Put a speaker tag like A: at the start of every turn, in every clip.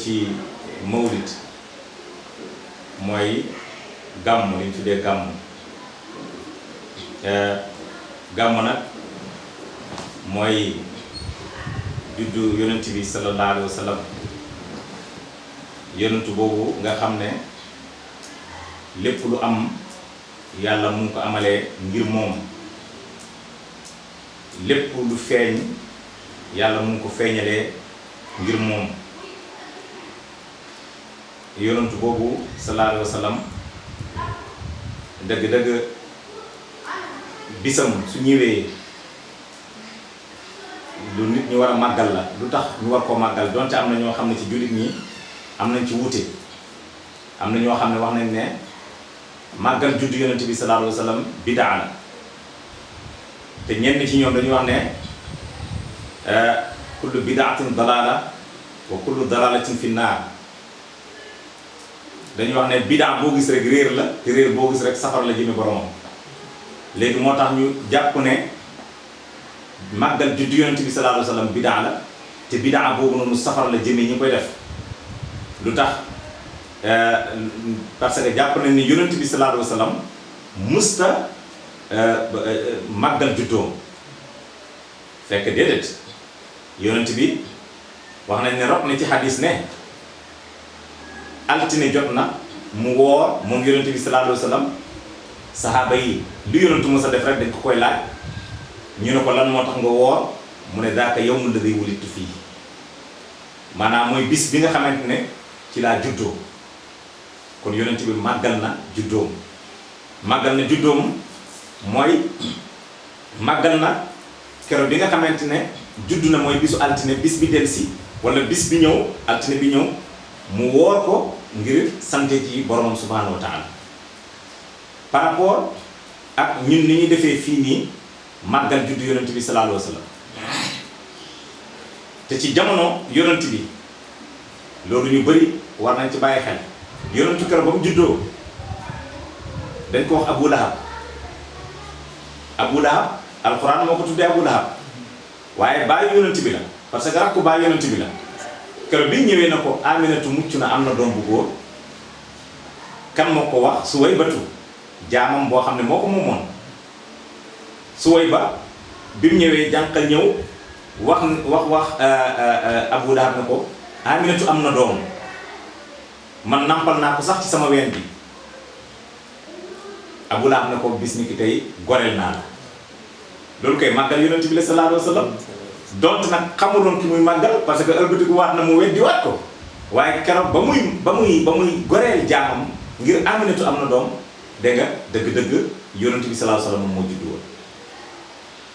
A: ci mawlid mooy gàmm li ñu tuddee gàmm gàmm nag mooy juddu yonent bi sallallahu alayhi wa sallam yonent boobu nga xam ne lépp lu am yàlla mu ngi ko amalee ngir moom lépp lu feeñ yàlla mu ngi ko feeñalee ngir moom yonent boobu sallallahu alayhi wa sallam dëgg-dëgg bisam su ñëwee lu nit ñi war a màggal la lu tax ñu war koo màggal donte am na ñoo xam ne ci jullit ñi am nañ ci wuute am na ñoo xam ne wax nañ ne màggal juddu yonent bi sallallahu alayhi wa sallam bidaa la te ñenn ci ñoom dañuy wax ne kullu bidaatin dalaala wa kullu dalaalatin fi naar dañuy wax ne bidaa boo gis rek réer la te réer boo gis rek safar la jëme boromam léegi moo tax ñu jàpp ne màggal juddu yonent bi sallallahu alayhi wa sallam bidaa la te bidaa boobu noonu safar la jëme ñi koy def lu tax parce que jàpp nañ ni yonent bi sallallahu alayhi wa sallam musta màggal juddoom fekk déedéet yonent bi wax nañ ne rot na ci xadis ne altine jot na mu woor moom yonent bi sallallahu alayhi wa sallam saxaaba yi lu yonentu mës a def rek dañ ko koy laaj ñu ne ko lan moo tax nga woor mu ne daaka yawmul ladhi wulidtu fii maanaam mooy bis bi nga xamante ne ci laa juddoo kon yonent bi màggal na juddoom màggal na juddoom mooy màggal na keroog bi nga xamante ne juddu na mooy bisu altine bis bi delsi wala bis bi ñëw altine bi ñëw mu woor ko ngir sante ci boromam subhanahu wa taala par rapport ak ñun ni ñuy defee fii nii màggal juddu yonent bi sallallahu alayhi wa sallam te ci jamono yonent bi loolu ñu bëri war nañ ci bàyyi xel yonentu keroog ba mu juddoo dañ ko wax Abu Lahab alxuraan moo ko tuddee Abu Lahab waaye bàyyi yonent bi la parce que rakku bàyyi yonent bi la keroog bi ñëwee na ko Aminatu mucc na am na doom bu góor kan moo ko wax Suwaybatu jaamam boo xam ne moo ko moomoon Suwayba bi mu ñëwee jànqal ñëw wax Abu Lahab ne ko Aminatu am na doom man nampal naa ko sax ci sama ween bi Abu Lahab ne ko bis ni ki tey goreel naa la loolu koy màggal yonent bi la sallallahu alayhi wa sallam donte nag xamuloon ki muy màggal parce que ëlbatiku waat na mu weddi waat ko waaye keroog ba muy goreel jaamam ngir Aminatu am na doom dégg nga dëgg-dëgg yonent bi sallallahu alayhi wa sallam moo juddu woon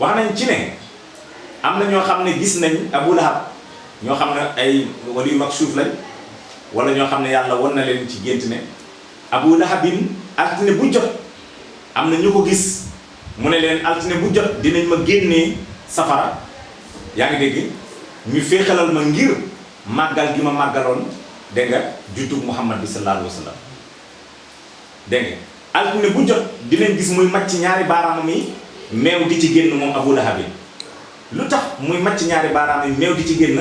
A: wax nañ ci ne am na ñoo xam ne gis nañ Abu Lahab ñoo xam ne ay wali yu maksuuf lañ wala ñoo xam ne yàlla won na leen ci gént ne Abu Lahabin altine bu jot am na ñu ko gis mu ne leen altine bu jot dinañ ma génnee safara yaa ngi dégg ñu féexalal ma ngir màggal gi ma màggaloon dégg nga juddug Muhammad bi sallallahu alayhi wa sallam dégg nga altine bu jot dinañ gis muy màcc ñaari baaraamam yi meew di ci génn moom Abu Lahabin lu tax muy màcc ñaari baaraam yi meew di ci génn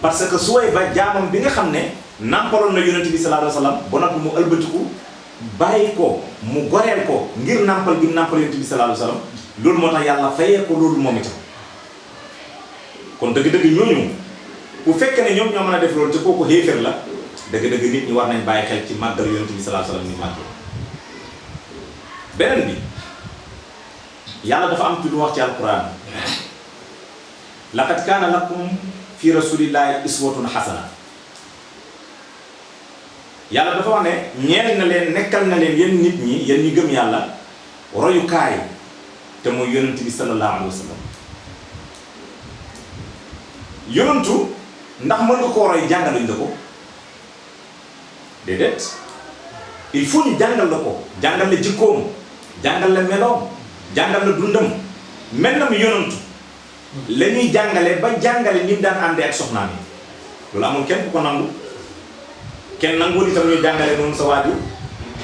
A: parce que Suwayba jaamam bi nga xam ne nampaloon na yonent bi sallallahu alayhi wa sallam ba noppi mu ëlbatiku bàyyi ko mu goreel ko ngir nampal gi nampal yonent bi sallallahu alayhi wa sallam loolu moo tax yàlla fayee ko loolu moom itam kon dëgg-dëgg ñooñu bu fekkee ne ñoom ñoo mën a def loolu te kooku xéeféer la dëgg-dëgg nit ñi war nañ bàyyi xel ci màggal yonent bi sallallahu alayhi wa sallam ni màggal beneen bi yàlla dafa am ci lu wax ci alquran laqad kaana lakum fi rasulillahi iswatun hasana yàlla dafa wax ne ñeel na leen nekkal na leen yéen nit ñi yéen ñi gëm yàlla royukaay te mooy yonent bi sallallahu alayhi wa sallam yonentu ndax mën nga koo roy jàngaluñ la ko déedéet il faut ñu jàngal la ko jàngal la jikkoom jàngal la meloom jàngal la dundam mel na mu yonentu la ñuy jàngale ba jàngale ni mu daan àndee ak soxnaam yi loolu amul kenn ku ko nangu kenn nanguwul itam ñuy jàngale noonu sa waajur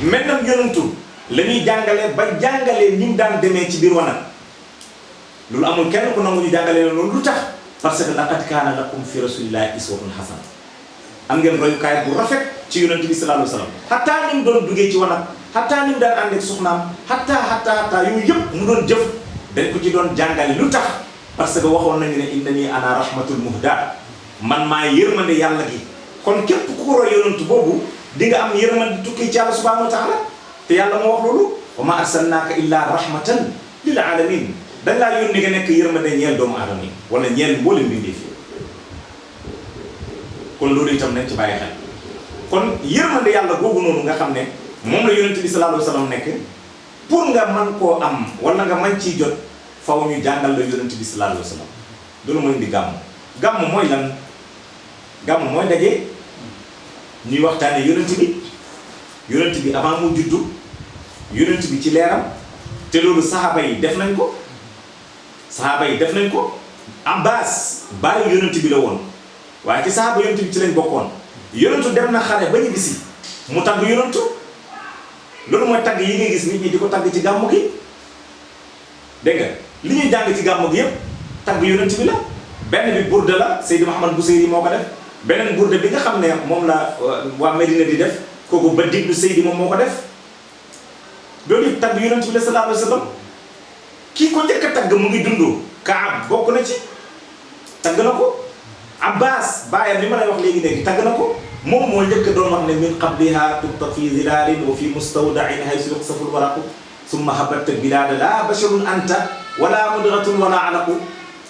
A: mel na mu yonentu la ñuy jàngale ba jàngale ni mu daan demee ci biir wanag loolu amul kenn ku nangu ñu jàngale noonu lu tax parce que laqad kaana lakum fi rasulillahi iswatun hasana am ngeen royukaay bu rafet ci yonent bi sallallahu alayhi wasallam xataa ni mu doon duggee ci wanag xataa ni mu daan ànd ak soxnaam xataa yooyu yëpp mu doon jëf dañ ko ci doon jàngale lu tax parce que waxoon nañu ne innani ana rahmatul muhda man maa yërmande yàlla gi kon képp ku ko roy yonent boobu di nga am yërmande tukkee ci yàlla subhanahu wa taala te yàlla moo wax loolu wa ma arsalnaaka illa rahmatan lil alamin dañ laa yónni nga nekk yërmande ñeel doomu aadama yi wala ñeel mboolem mbindee fi kon loolu itam nañ ci bàyyi xel kon yërmande yàlla boobu noonu nga xam ne moom la yonent bi sallallahu alayhi wasallam nekk pour nga man koo am wala nga man ciy jot faw ñu jàngal la yonent bi sallallahu alayhi wasallam loolu mooy indi gàmm mooy lan gàmm mooy daje ñuy waxtaane yonent bi avant mu juddu yonent bi ci leeram te loolu saxaaba yi def nañ ko Abbas bàyyi yonent bi la woon waaye ci saxaaba yonent bi ci lañ bokkoon yonentu dem na xare ba ñu bisi mu tagg yonentu loolu mooy tagg yi ngay gis nit ñi di ko tagg ci gàmmu gi dégg nga li ñuy jàng ci gàmmu gi yépp tagg yonent bi la benn bi burda la Seydi Mouhamad Bousayri moo ko def beneen burda bi nga xam ne moom la waa Medina di def kooku ba diglu Seydi moom moo ko def loolu yëpp tagg yonent bi la sallallahu alayhi wa sallam kii ko njëkk a tagg mu ngi dund Kaab bokk na ci tagg na ko Abbas baayam li ma lay wax léegi tagg na ko moom moo njëkk doon wax ne min qabliha tubta fi zilalin wa fi mustawdain haysu yuqsafu lwaraqu summa habatta bilada la basharun anta wala mudghatun wala alaqu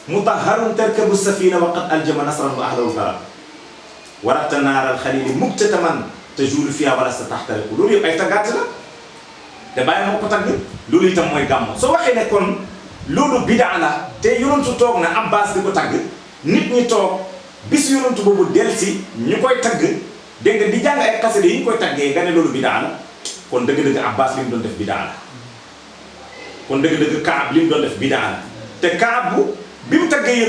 A: mutahharun tarkabu safina wa qad aljama nasran wa ahlahu kara warata naara alxalili muktataman tajulu fiha wala sa taxtariqu loolu yëpp ay taggaat la te bàyyi moo ko tagg loolu itam mooy gàmmu soo waxee ne kon loolu bidaa la te yonentu toog na Abbas di ko tagg nit ñi toog bis yonentu boobu delsi ñu koy tagg dégg nga di jàng ay xasida yi ñu koy taggee nga ne loolu bidaa la kon dëgg-dëgg Abbas li mu doon def bidaa la kon dëgg-dëgg Kaab li mu doon def bidaa la te Kaab bu bi mu taggee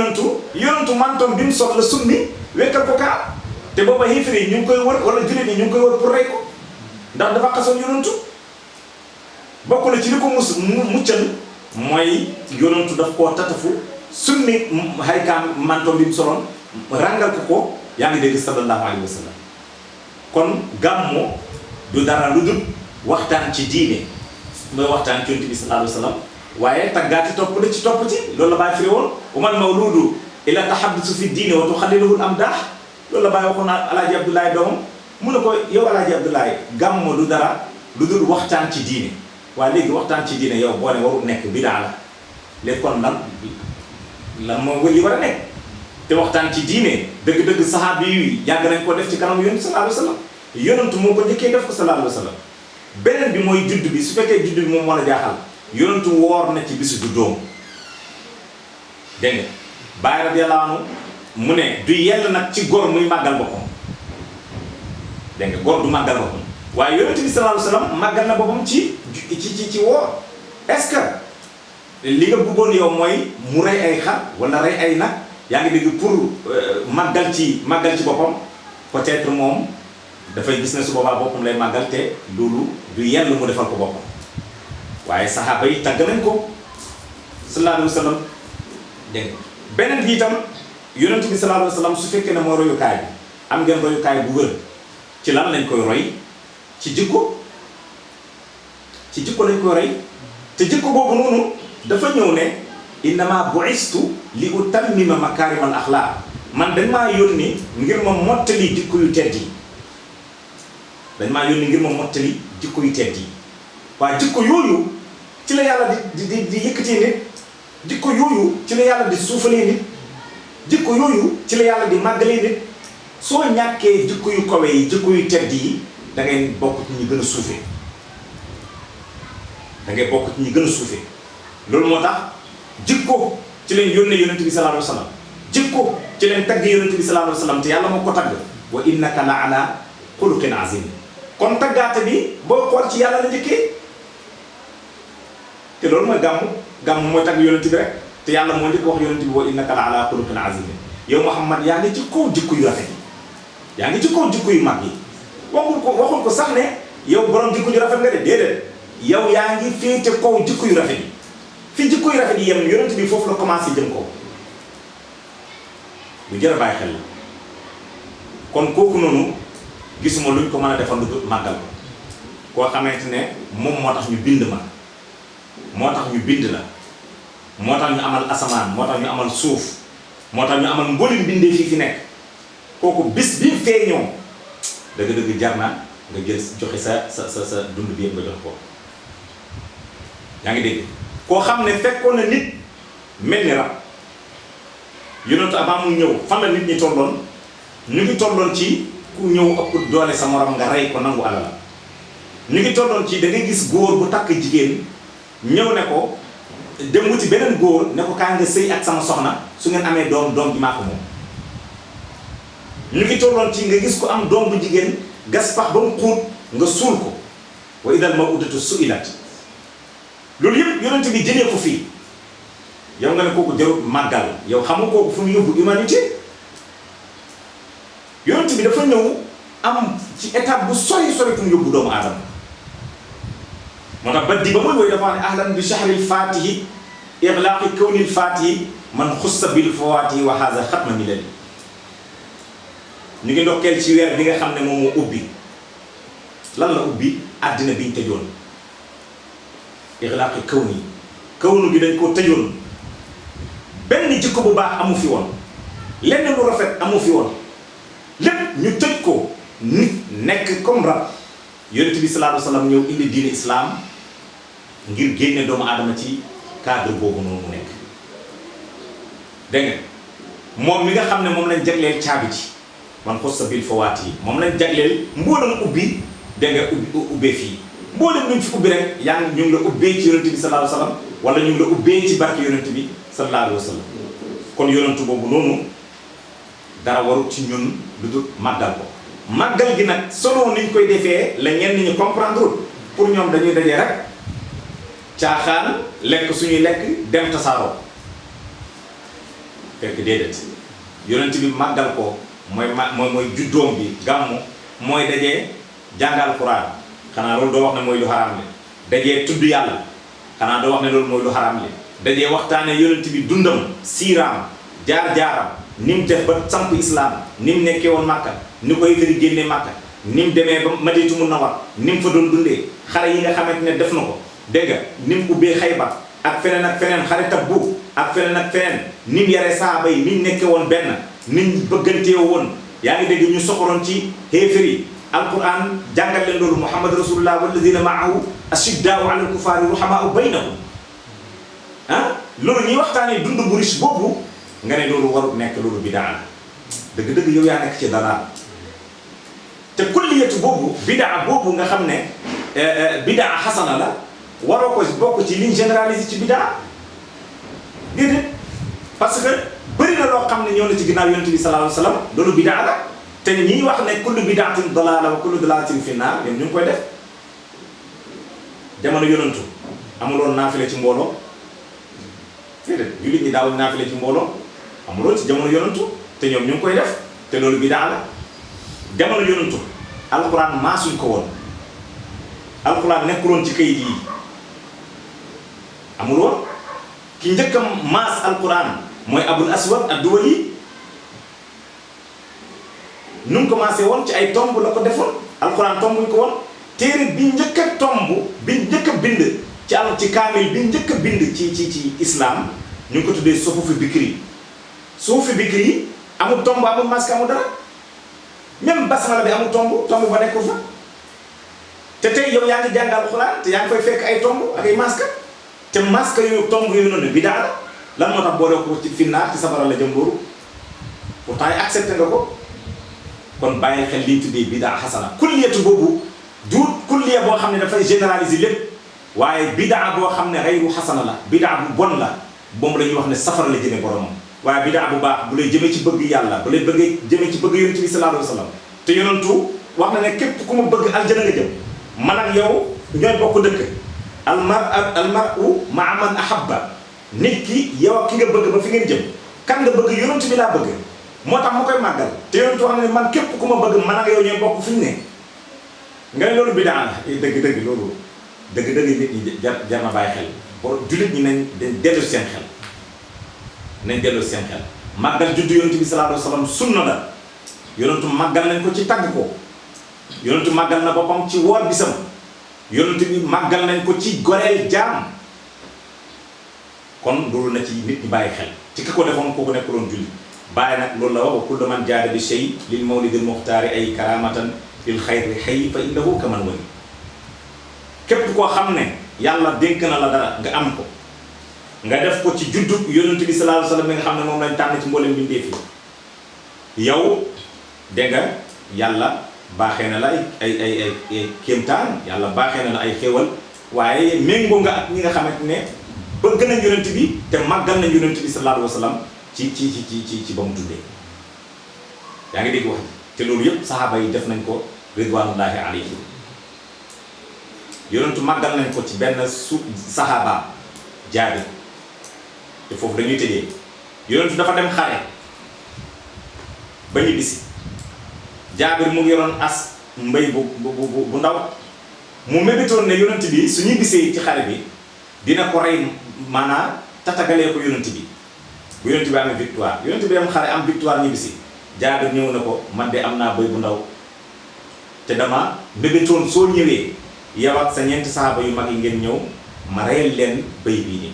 A: yonentu mantoom bi mu sol la summi wekkal ko Kaab te booba xiifar yi ñu ngi koy wër wala jullit yi ñu ngi koy wër pour rey ko ndax dafa xasoon yonentu bokk na ci li ko muccal mooy yonentu daf koo tatafu summi xaykaam mantoom bi mu soloon rangal ko yaa ngi dégg sallallahu alayhi wa sallam kon gàmmu du dara lu dul waxtaan ci diine mooy waxtaan ci yonent bi sallallahu alayhi wa sallam waaye taggaati topp la ci loolu la bàyyi firi woon umal mawludu ila tahabbusu fi diine wa tuxalliluhu am daax loolu la bàyyi waxoon alaaji Abdoulaye doomam mu ne ko yow alaaji Abdoulaye gàmmu du dara lu dul waxtaan ci diine waaye léegi waxtaan ci diine yow boo ne warul nekk bidaa la léegi kon lan moo li war a nekk te waxtaan ci diine dëgg-dëgg saxaabi yi yàgg nañ ko def ci kanam yonent sallallahu alayhi wa sallam yonentu moo ko njëkkee def ko sallallahu alayhi wa sallam beneen bi mooy judd bi su fekkee judd bi moom moo la jaaxal yonentu woor na ci bisu juddoom dégg nga Baay radiyallahu anhu mu ne du yell nag ci góor muy màggal boppam dégg nga góor du màggal boppam waaye yonent bi sallallahu alayhi wa sallam màggal na boppam ci woor est-ce que li nga bëggoon yow mooy mu rey ay xar wala rey ay nag yaa ngi dégg pour màggal ci boppam peut-être moom dafay gis ne su boobaa boppam lay màggal te loolu du yell mu defal ko boppam waaye saxaaba yi tagg nañ ko sallallahu alayhi wa sallam dégg beneen bi itam yonent bi sallallahu alayhi wa sallam su fekkee ne mooy royukaay bi am ngeen royukaay bu wër ci lan lañ koy roy ci jikko lañ koy roy te jikko boobu noonu dafa ñëw ne innama bu'istu li utammima makarimal axlaaq man dañ maa yónni ngir ma mottali jikko yu tedd yi waaye jikko yooyu ci la yàlla di yëkkatee nit jikko yooyu ci la yàlla di suufalee nit jikko yooyu ci la yàlla di màggalee nit soo ñàkkee jikko yu kawe yi jikko yu tedd yi da ngay bokk ci ñi gën a suufee loolu moo tax jikko ci leen yónnee yonent bi sallallahu alayhi wa sallam jikko ci leen tagg yonent bi sallallahu alayhi wa sallam te yàlla moo ko tagg wa innaka la ala xuluqin azim kon taggaate bi boo xool ci yàlla la njëkkee te loolu mooy gàmm mooy tagg yonent bi rek te yàlla moo njëkk wax yonent bi wa innaka la ala xuluqin azim yow Muhammad yaa ngi ci kaw jikko yu rafet yi yaa ngi ci kaw jikko yu mag yi waxul ko sax ne yow borom jikko yu rafet nga de déedéet yow yaa ngi féete kaw jikko yu rafet yi fi jikko yu rafet yi yem yonent bi foofu la commencé jëm ko lu jar a bàyyi xel la kon kooku noonu gisuma luñ ko mën a defal lu dul màggal ko koo xamante ne moom moo tax ñu bind ma moo tax ñu bind la moo tax ñu amal asamaan moo tax ñu amal suuf moo tax ñu amal mboolem bindee fii fi nekk kooku bis bi feeñoo dëgg-dëgg jar na nga jël joxe sa dund bi yëpp nga jox ko yaa ngi dégg koo xam ne fekkoon na nit mel ni rab yonent avant mu ñëw fan la nit ñi tolloon ñu ngi tolloon ci ku ñëw ëpp doole sa morom nga rey ko nangu alal ñu ngi tolloon ci da ngay gis góor bu takk jigéen ñëw ne ko dem wuti beneen góor ne ko kaa nga sëy ak sama soxna su ngeen amee doom ji maa ko moom ñu ngi tolloon ci nga gis ko am doom bu jigéen gas pax ba mu xuut nga suul ko wa idal maw'udatu su'ilat loolu yëpp yonent bi jëlee ko fii yow nga ne kooku jarul màggal yow xamu kooku fu mu yóbbu humanité yonent bi dafa ñëw am ci étape bu sori fu mu yóbbu doomu aadama moo tax ba di ba muy woy dafa ne ahlan bi shahril fatihi iglaaqi kawnil fatihi man xussa bil fawaatihi wa haza xatma milali ñu ngi ndokkeel ci weer bi nga xam ne moom moo ubbi lan la ubbi àddina biñ tëjoon iglaaqi kawnu gi dañ koo tëjoon benn jikko bu baax amu fi woon lenn lu rafet amu fi woon lépp ñu tëj ko nit nekk comme rab yonent bi sallallahu alayhi wa sallam ñëw indi diine islam ngir génne doomu aadama ci cadre boobu noonu mu nekk dégg nga moom mi nga xam ne moom lañ jagleel caabi ci man xos sa bil fawaat yi moom lañ jagleel mboolam ubbi dégg nga ubbee fii mboolam luñ fi ubbi rek yaa ngi ñu ngi la ubbee ci yonent bi sallallahu alayhi wa sallam wala ñu ngi la ubbee ci barke yonent bi sallallahu alayhi wa sallam kon yonentu boobu noonu dara warut ci ñun lu dul màggal ko màggal gi nag solo niñ koy defee la ñenn ñi comprendre pour ñoom dañuy dajee rek caaxaan lekk suñuy lekk dem tasaaroo fekk déedéet yonent bi màggal ko mooy juddoom bi gàmmu mooy dajee jàngal Quraan xanaa loolu doo wax ne mooy lu xaraam le dajee tudd yàlla xanaa doo wax ne loolu mooy lu xaraam le dajee waxtaane yonent bi dundam siiraam jaar-jaaram ni mu def ba samp islam ni mu nekkee woon Màkka ni koy firi génne Màkka ni mu demee ba Madinatu Munawwara ni mu fa doon dundee xare yi nga xamante ne def na ko dégg nga ni mu ubbee Xaybar ak feneen xare Tabuk ak feneen ni mu yaree saaba yi ni ñu nekkee woon benn ni ñu bëggantee woon yaa ngi dégg ñu soxoroon ci xéefar yi alquran jàngal leen loolu Muhammad rasulullah walladina maahu ashiddaau ala alkufaari ruhamaau baynahum loolu ñuy waxtaanee dund bu riche boobu nga ne loolu warut nekk loolu bidaa la dëgg-dëgg yow yaa nekk ci dara te kulliyatu boobu bidaa boobu nga xam ne bidaa xasana la waroo ko bokk ci ligne généralisée ci bidaa déedéet parce que bëri na loo xam ne ñëw na ci ginnaaw yonent bi sallallahu alayhi wa sallam loolu bidaa la te ñi wax ne kullu bidaatin dalaala wa kullu dalaalatin fi naar ñoom ñu ngi koy def jamono yonentu amuloon naafile ci mbooloo déedéet jullit ñi daawuñ naafile ci mbooloo amuloon ci jamono yonentu te ñoom ñu ngi koy def te loolu bidaa la jamono yonentu alxuraan maasuñ ko woon alxuraan nekkuloon ci kayit yi amul woon ki njëkk a maas alxuraan mooy abul aswad ad-duwali nu mu commencé woon ci ay tomb la ko defoon alxuraan tombuñ ko woon téere bi njëkk a tomb bi njëkk a bind ci kaamil bi njëkk a bind ci islam ñu ngi ko tuddee suhufi bikri yi amul tomb amul masque amul dara même basmala bi amul tomb ba nekkul fa te tey yow yaa ngi jàng alxuraan te yaa ngi koy fekk ay tomb ak ay masque te masque yooyu tomb yooyu noonu bidaa la lan moo tax boo dee ko ci finnaar ci safara la jëm booru pourtant yi accepté nga ko kon bàyyi xel liñ tuddee bidaa xasana kulliyatu boobu duut kulliya boo xam ne dafay généraliser lépp waaye bidaa boo xam ne xayru xasana la bidaa bu bon la moom la ñuy wax ne safara la jëmee boromam waaye bidaa bu baax bu lay jëmee ci bëgg yàlla bu lay bëggee jëmee ci bëgg yonent bi sallallahu alayhi wa sallam te yonentu wax na ne képp ku ma bëgg aljana nga jëm man ak yow ñooy bokk dëkk almaru maa man ahabba nit ki yow ak ki nga bëgg ba fi ngeen jëm kan nga bëgg yonent bi laa bëgg moo tax ma koy màggal te yonentu wax na ne man képp ku ma bëgg man ak yow ñooy bokk fi ñu ne nga ne loolu bidaa la dëgg-dëgg loolu dëgg-dëgg nit ñi jar na bàyyi xel pour jullit ñi nañ dellu seen xel màggal juddu yonent bi sallallahu alayhi wa sallam sunna la yonentu màggal nañ ko ci tagg ko yonentu màggal na boppam ci woor bisam yonentu bi màggal nañ ko ci goreel jaam kon loolu na ci nit ñi bàyyi xel ci ki ko defoon kooku nekk doon julli bàyyi nag loolu la wax wa kullu man jaada bi shay lil mawlidil muxtaari ay karamatan lil xayri xëy fa innahu kaman wali képp koo xam ne yàlla dénk na la dara nga am ko nga def ko ci juddub yonent bi sallallahu alayhi wasallam mi nga xam ne moom lañ tànn ci mboolem bindéef yi yow dégg nga yàlla baaxee na la ay kéemtaan yàlla baaxee na la ay xéewal waaye méngoo nga ak ñi nga xamante ne bëgg nañ yonent bi te màggal nañ yonent bi sallallahu alayhi wasallam ci ba mu tuddee yaa ngi dégg wax te loolu yëpp saxaaba yi def nañ ko ridwanullahi alayhim yonentu màggal nañ ko ci benn saxaaba Jaabir te foofu dañuy tëjee yonentu dafa dem xare ba ñu bisi Jaabir mu ngi yoroon as mbay bu ndaw mu mébétoon ne yonent bi su ñu bisee ci xare bi dina ko rey maanaam tatagalee ko yonent bi bu yonent bi amee victoire yonent bi dem xare am victoire ñu bisi Jaabir ñëw na ko man de am naa bëy bu ndaw te dama mébétoon soo ñëwee yow ak sa ñeenti saxaaba yu mag yi ngeen ñëw ma reyal leen bëy bii nii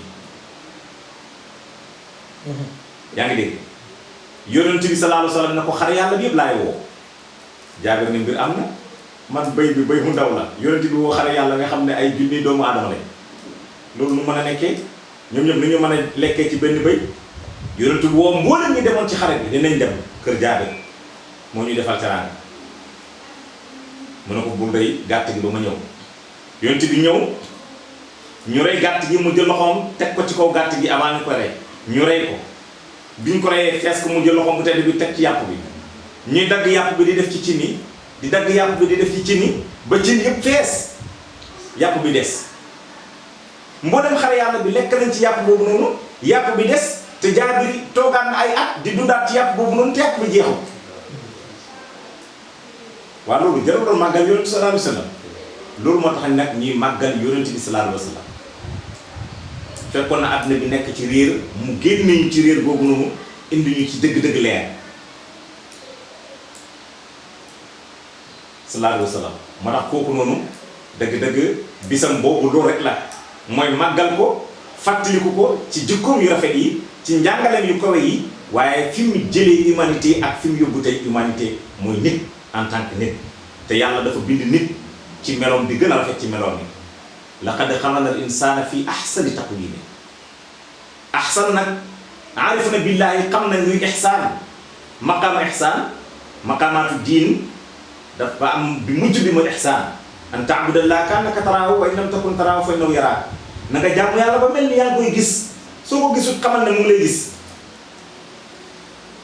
A: yaa ngi dégg yonent bi sallallahu alayhi wasallam na ko xare yàlla bi yëpp laay woo Jaabir ne mbir am na man bëy bi bëy mu ndaw la yonent bi woo xare yàlla nga xam ne ay junni doomu aadama lañ loolu nu mën a nekkee ñoom ñëpp ni ñu mën a lekkee ci benn bëy yonent bi woo mboolem ñi demoon ci xare bi dinañ dem kër Jaabir moo ñuy defal teraanga mu ne ko bul rey gàtt gi ba ma ñëw yonent bi ñëw ñu rey gàtt gi mu jël loxoom teg ko ci kaw gàtt gi avant ñu ko rey ñu rey ko biñ ko reyee fees ko mu jël loxoom bu tedd bi teg ci yàpp bi ñuy dagg yàpp bi di def ci cin yi di dagg yàpp bi di def ci cin yi ba cin yëpp fees yàpp bi des mboolem xare yàlla bi lekk nañ ci yàpp boobu noonu yàpp bi des te Jaabir toogaan na ay at di dundaat ci yàpp boobu noonu te yàpp bi jeexul waaw loolu jarul doon màggal yonent sallallahu alayhi wasallam loolu moo tax nag ñuy màggal yonent bi sallallahu alayhi wasallam fekkoon na àdduna bi nekk ci réer mu génne ñu ci réer boobu noonu indi ñu ci dëgg-dëgg leer sallallahu alayhi wasallam moo tax kooku noonu dëgg-dëgg bisam boobu loolu rek la mooy màggal ko fàttaliku ko ci jikkoom yu rafet yi ci njàngaleem yu kawe yi waaye fi mu jëlee humanité ak fi mu yóbbu tey humanité mooy nit en tant que nit te yàlla dafa bind nit ci meloom bi gën a rafet ci meloom bi laqad xalaqna al insana fi ahsani taqwim ahsan nag aarifuna billahi xam na luy ihsaan maqaama ihsaan maqaamaatu diin dafa am bi mujj bi mooy ihsaan an ta'budallaha ka'annaka taraahu wa in lam takun taraahu fa innahu yaraak na nga jàmm yàlla ba mel ni yaa ngi koy gis soo ko gisut xamal ne mu ngi lay gis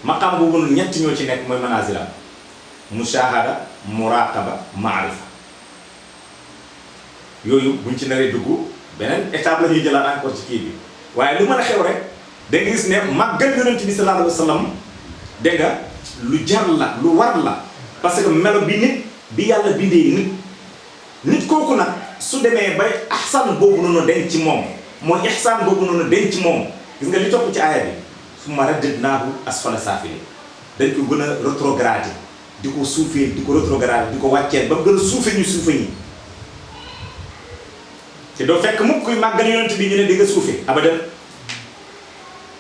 A: maqaam boobu noonu ñett ñoo ci nekk mooy manazila mushahada muraqaba maarifa yooyu buñ ci naree dugg beneen étape la ñuy jëlaat encore ci kii bi waaye lu mën a xew rek da nga gis ne màggal yonent bi sallallahu alayhi wa sallam dégg nga lu jar la lu war la parce que melo bi nit bi yàlla bindee nit kooku nag su demee bay ahsan boobu noonu denc ci moom mooy ihsan boobu noonu denc ci moom gis nga li topp ci aaya bi summa radadnaahu asfala saafiliin dañ ko gën a rétrogradé di ko suufee di ko rétrogradé di ko wàccee ba mu gën a suufe ñu suufe ñi te doo fekk mukk kuy màggal yonent bi ñu ne di nga suufe abadan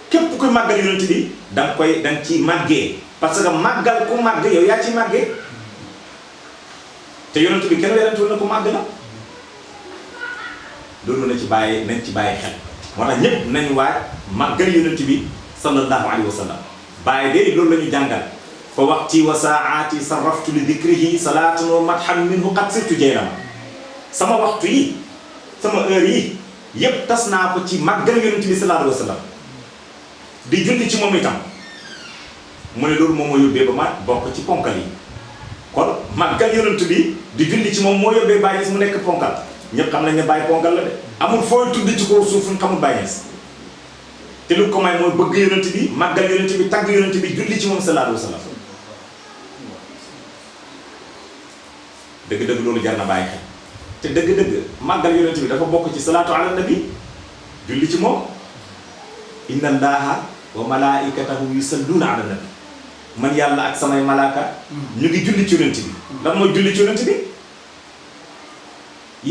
A: képp kuy màggal yonent bi da nga ciy màggee parce que màggal ku màgg yow yaa ci màggee te yonent bi kenn werantul na ko màgg la loolu nañ ci bàyyi xel moo tax ñépp nañ waaj màggal yonent bi sallallahu alayhi wa sallam bàyyi de loolu la ñu jàngal fa waqti wa saati sarraftu li dhikrihi salaatan wa madhan minhu qad sirtu jaynama sama waxtu yi sama heure yi yépp tas naa ko ci màggal yonent bi sallallahu alayhi wa sallam di julli ci moom itam mu ne loolu moom moo yóbbee ba ma bokk ci ponkal yi kon màggal yonent bi di julli ci moom moo yóbbee Baye Niass mu nekk ponkal ñëpp xam nañ ne Baye ponkal la de amul fooy tudd ci kaw suuf xamul Baye Niass te lu ko may mooy bëgg yonent bi màggal yonent bi tagg yonent bi julli ci moom sallallahu alayhi wa sallam dëgg-dëgg loolu jar na bàyyi xel te dëgg-dëgg màggal yonent bi dafa bokk ci salaatu ala nabi julli ci moom inna allaha wa malaikatahu yusalluna ala nabi man yàlla ak samay malaaka ñu ngi julli ci yonent bi. lan mooy julli ci yonent bi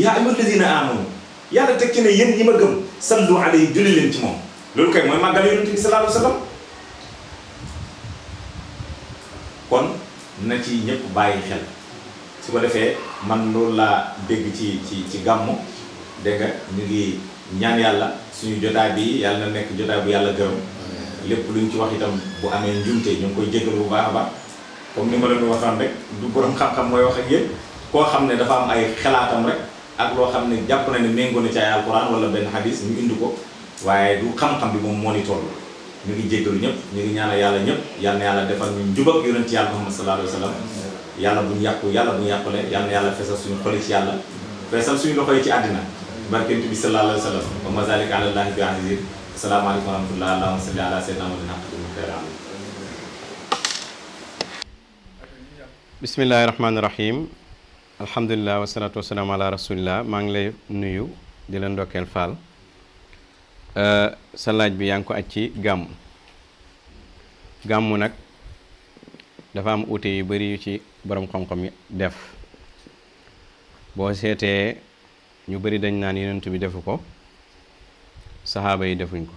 A: yaa ayyuhal lazina amanu yàlla teg ci ne yéen ñi ma gëm sallu alayhi julli leen ci moom loolu kay mooy màggal yonent bi sallallahu alayhi wa sallam. kon na ci ñëpp bàyyi xel su ko defee man loolu laa dégg ci gàmmu dégg nga ñu ngi ñaan yàlla suñu jotaay bi yàlla na nekk jotaay bu yàlla gërëm lépp luñ ci wax itam bu amee njumte ñu ngi koy jégalu bu baax a baax comme ni ma leen waxoon rek du borom xam-xam mooy wax ak yéen koo xam ne dafa am ay xalaatam rek ak loo xam ne jàpp na ne méngoo na ci ay alquran wala benn hadis ñu indi ko waaye du xam-xam bi moom moo ni toll ñu ngi jégalu ñëpp ñu ngi ñaanal yàlla ñëpp yal na yàlla defal ñu njub ak yonent yàlla Muhammad sallallahu alayhi wa sallam yàlla buñu yàqu yàlla buñu yàqule yal na yàlla feesal suñu xoli ci yàlla feesal suñu loxo yi ci àddina barkent bi sallallahu alayhi wa sallam wa ma zalika ala llahi bi aziz asalaamaaleykum wa rahmatullah allahumma salli ala sayyidina muhammadin
B: bismillahi rahmaani rahim alhamdulilah wasalaatu wasalaam ala rasulillah maa ngi lay nuyu di la ndokkeel Fall sa laaj bi yaa ngi ko aj ci gàmmu nag dafa am uute yu bari yu ci borom xam-xam yi def boo seetee ñu bari dañ naan yonent bi defu ko saxaaba yi defuñ ko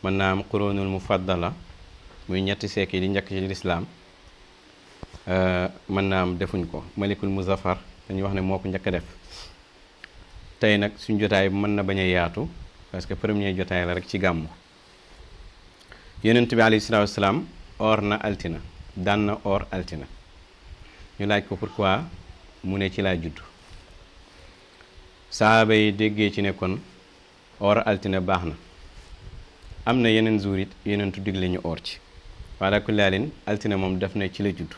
B: mën naa am quroonul mufaddala muy ñetti seek yi di njëkk ci lislaam mën naa am defuñ ko malikul muzaffar dañuy wax ne moo ko njëkk a def tey nag suñ jotaay mën na bañ a yaatu parce que premier jotaay la rek ci gàmmu yonent bi alayhi salaatu wasalaam or na altina daan na or altina ñu laaj ko pourquoi mu ne ci laa judd sahaaba yi déggee ci ne kon or altina baax na am na yeneen jour it yeneen tu digle ñu or ci wala ku laalin altina moom daf ne ci la judd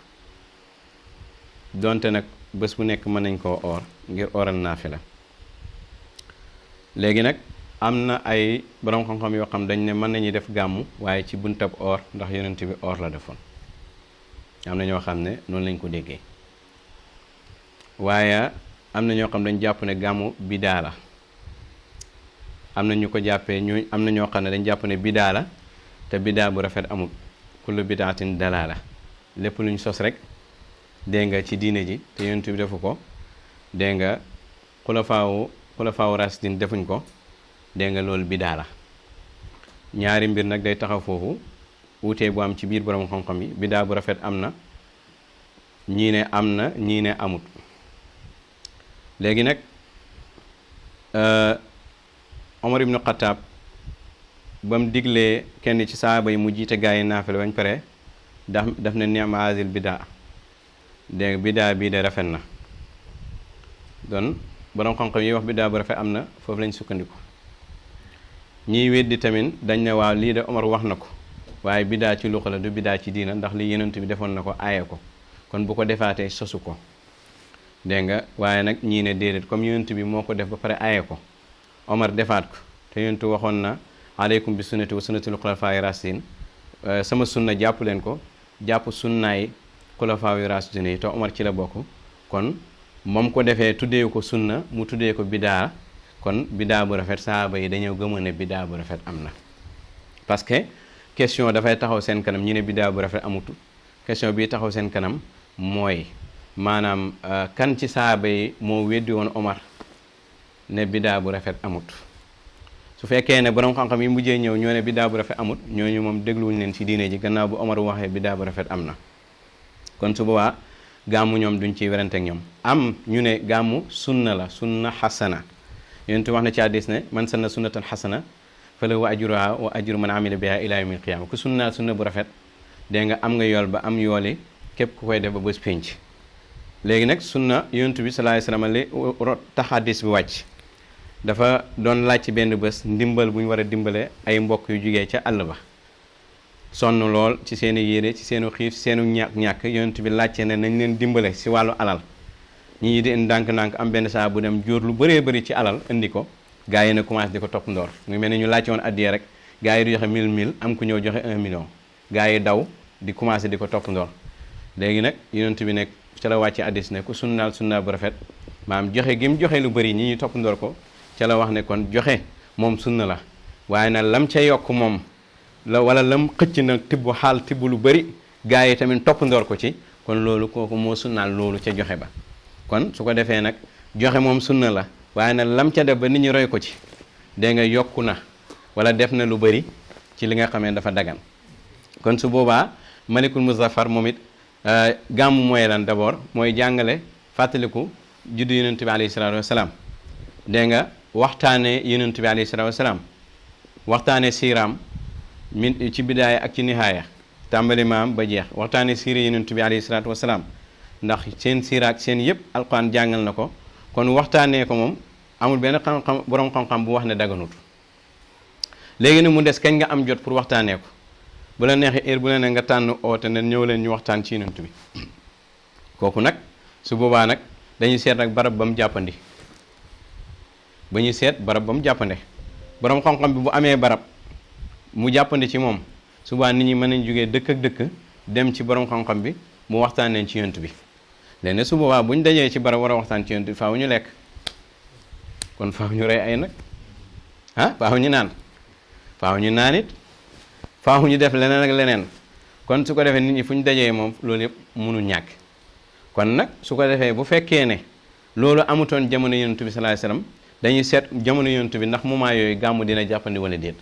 B: donte nag bés bu nekk mën nañ koo or ngir oral naafila léegi nag am na ay borom xam-xam yoo xam dañ ne mën nañuy def gàmmu waaye ci buntab or ndax yonent bi or la defoon am na ñoo xam ne noonu lañ ko déggee waaye am na ñoo xam dañ jàpp ne gàmmu bidaa la am na ñu ko jàppee ñu am na ñoo xam ne dañ jàpp ne bidaa la te bidaa bu rafet amul kullu bidaatin dalaala lépp lu ñu sos rek dégg nga ci diine ji te yonent bi defu ko dégg nga xulafaawu rasidin defuñ ko dégg nga loolu bidaa la ñaari mbir nag day taxaw foofu wuutee bu am ci biir borom xam-xam yi bidaa bu rafet am na ñii ne am na ñii ne amut léegi nag Omar ibnu Xataab ba mu diglee kenn ci saaba yi mu jiite gaa yi naafila bañ pare daf ne ni'ma haazil bidaa dégg bidaa bii de rafet na don borom xam-xam yi wax bidaa bu rafet am na foofu lañ sukkandiku ñiy weddi tamit dañ ne waaw lii de Omar wax na ko waaye bidaa ci luxa la du bidaa ci diina ndax li yonent bi defoon na ko aaye ko kon bu ko defaatee sosu ko dégg nga waaye nag ñii ne déedéet comme yonent bi moo ko def ba pare aaye ko Omar defaat ko te yonent waxoon na aleykum bi sunnati wa sunnatil xulafaa'i raasidiin sama sunna jàpp leen ko jàpp sunnaay xulafaa'i raasidiin yi te Omar ci la bokk kon moom ko defee tuddee ko sunna mu tuddee ko bidaa kon bidaa bu rafet saaba yi dañoo gëmoon ne bidaa bu rafet am na parce que question dafay taxaw seen kanam ñu ne bidaa bu rafet amutu question bii taxaw seen kanam mooy maanaam kan ci saaba yi moo weddi woon Omar ne bidaa bu rafet amut su fekkee ne borom xam-xam yi mujjee ñëw ñoo ne bidaa bu rafet amut ñooñu moom dégluwuñu leen ci diine ji gannaaw bu Omar waxee bidaa bu rafet am na kon su boobaa gàmmu ñoom duñ ciy werante ak ñoom am ñu ne gàmmu sunna la sunna xasana yonent wax na ci hadiis ne man sanna sunnatan xasana falahu ajruha wa ajru man amila biha ila yawmil qiyaama ku sunnaal sunna bu rafet dégg nga am nga yool ba am yooli képp ku koy def ba bés pénc léegi nag sunna yonent bi sallallahu alayhi wasallam li tax hadiis bi wàcc dafa doon laaj ci benn bés ndimbal bu ñu war a dimbale ay mbokk yu jugee ca àll ba sonn lool ci seen i yére ci seenu xiif ci seenu ñàkk yonent bi laajte ne nañ leen dimbale si wàllu alal ñii di ndànk-ndànk am benn saa bu dem jóor lu bëree bëri ci alal indi ko gaa yi na commencé di ko topp ndoor mu mel ni ñu laajte woon addiya rek gaa yi di joxe 1000 am ku ñëw joxe 1 million gaa yi daw di commencé di ko topp ndoor léegi nag yonent bi nekk ca la wàcce addis ne ku sunnaal sunna bu rafet maanaam joxe gi mu joxe lu bëri ñi ñuy topp ndoor ko ca la wax ne kon joxe moom sunna la waaye nag lam ca yokk moom la wala lam xëcc nag tibb xaal tibb lu bëri gaa yi tamit topp ndoor ko ci kon loolu kooku moo sunnaal loolu ca joxe ba kon su ko defee nag joxe moom sunna la waaye nag lam ca def ba nit ñi roy ko ci dégg nga yokku na wala def na lu bëri ci li nga xamee dafa dagan kon su boobaa malikul muzaffar moom it gàmmu mooy lan d'abord mooy jàngale fàttaliku juddu yonent bi alayhi salaatu wasalaam dégg nga waxtaane yonent bi alayhi salaatu wasalaam waxtaane siiraam min ci bidaaya ak ci nihaaya tàmbali maam ba jeex waxtaane siira yonent bi alayhi salaatu wasalaam ndax seen siira ak seen yëpp alquran jàngal na ko kon waxtaanee ko moom amul benn xam-xam borom xam-xam bu wax ne daganut léegi nag mu des kañ nga am jot pour waxtaanee ko bu la neexee heure bu la ne nga tànn oote ne ñëw leen ñu waxtaan ci yonent bi kooku nag su boobaa nag dañuy seet nag barab ba mu jàppandi ba ñuy seet barab ba mu jàppande borom xam-xam bi bu amee barab mu jàppandi ci moom subaa nit ñi mën nañ jógee dëkk ak dëkk dem ci borom xam-xam bi mu waxtaan leen ci yonent bi léegi su boobaa bu ñu dajee ci barab war a waxtaan ci yonent bi faaw ñu lekk kon faaw ñu rey ay nag faaw ñu naan faaw ñu naan it faaw ñu def leneen ak leneen kon su ko defee nit ñi fu ñu dajee moom loolu yëpp mënul ñàkk kon nag su ko defee bu fekkee ne loolu amutoon jamono yonent bi sallallahu alayhi wasallam dañuy seet jamono yonent bi ndax moment yooyu gàmmu dina jàppandi wala déet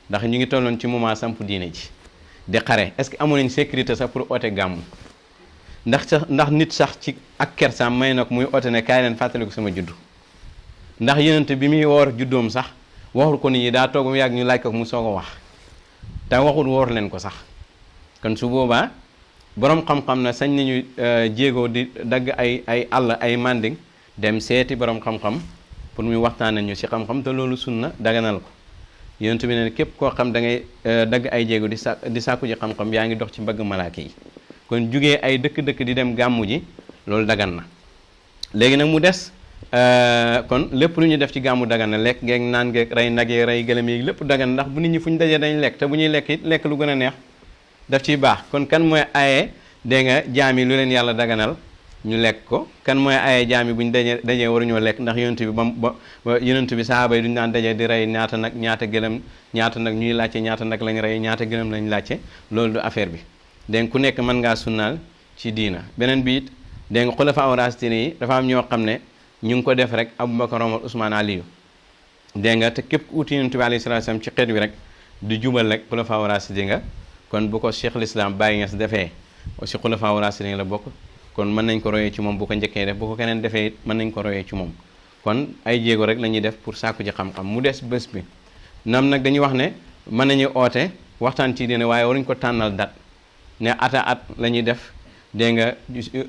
B: ndax ñu ngi tolloon ci moment samp diine ji di xare est-ce que amoon nañ sécurité sax pour oote gàmmu ndax nit sax ci ak kersaam may na ko muy oote ne kaay leen fàttaliku sama juddu ndax yonent bi muy woor juddoom sax waxul ko nit ñi daa toog mu yàgg ñu laaj ko mu soog a wax te waxul woor leen ko sax kon su boobaa borom xam-xam na sañ nañu jéego di dagg ay àll ay manding dem seeti borom xam-xam pour muy waxtaan ñu ci xam-xam te loolu sunna daganal ko yonent bi ne képp koo xam da ngay dagg ay jéego di sàkku ji xam-xam yaa ngi dox ci mbagg malaaka yi kon jugee ay dëkk-dëkk di dem gàmmu ji loolu dagan na léegi nag mu des kon lépp lu ñu def ci gàmmu dagan na lekk geeg naan geeg rey nag yeeg rey gëlëm yi lépp dagan ndax bu nit ñi fu ñu dajee dañ lekk te bu ñuy lekk it lekk lu gën a neex daf ciy baax kon kan mooy aye dégg nga jaam yi lu leen yàlla daganal ñu lekk ko kan mooy aye jaam yi bu ñu dajee waruñoo lekk ndax yonent bi ba yonent bi sahaaba yi duñu daan dajee di rey ñaata nag ñaata gëlëm ñaata nag ñuy laajte ñaata nag lañ rey ñaata gëlëm lañ laajte loolu du affaire bi dégg ku nekk mën ngaa sunnaal ci diina beneen bi it dégg nga xulafa raashidiin yi dafa am ñoo xam ne ñu ngi ko def rek Abubakar Omar Ousmane Aliyu dégg nga te képp ku uti yonent bi alayhi salaatu salaam ci xeet wi rek di jubal rek xulafa raashidiin nga kon bu ko Cheikh l'Islam Baye Niass defee aussi xulafa raashidiin la bokk kon mën nañ ko royee ci moom bu ko njëkkee def bu ko keneen defee it mën nañ ko royee ci moom kon ay jéego rek la ñuy def pour sàkku ji xam-xam mu des bés bi nam nag dañuy wax ne mën nañu oote waxtaan ci diine waaye waruñ ko tànnal dat ne at la ñuy def dégg nga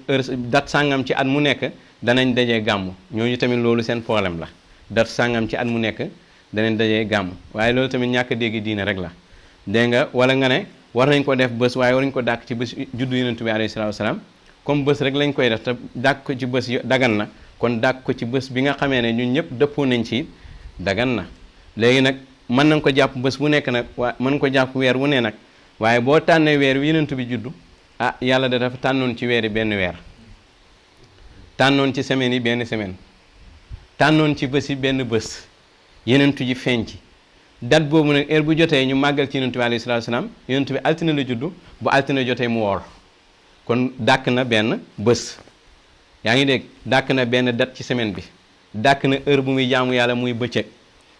B: heure dat sàngam ci at mu nekk danañ dajee gàmmu ñooñu tamit loolu seen problème la dat sàngam ci at mu nekk danañ dajee gàmmu waaye loolu tamit ñàkk a dégg diine rek la dégg nga wala nga ne war nañ ko def bés waaye waruñ ko dàkk ci bés juddu yonent bi alayhi salaatu wasalaam comme bés rek lañ koy def te dàkk ko ci bés dagan na kon dàkk ko ci bés bi nga xamee ne ñun ñëpp dëppoo nañ ci dagan na léegi nag mën nañ ko jàpp bés bu nekk nag waa mën ko jàpp weer wu ne nag waaye boo tànnee weer wi yonent bi juddu yàlla da dafa tànnoon ci weer yi benn weer tànnoon ci semaine yi benn semaine tànnoon ci bés yi benn bés yonent ji feeñ ci date boobu nag heure bu jotee ñu màggal ci yonent bi alayhi salaatu salaam yonent bi altine la juddu bu altine jotee mu woor kon dàkk na benn bés yaa ngi dégg dàkk na benn date ci semaine bi dàkk na heure bu muy jaamu yàlla muy bëccëg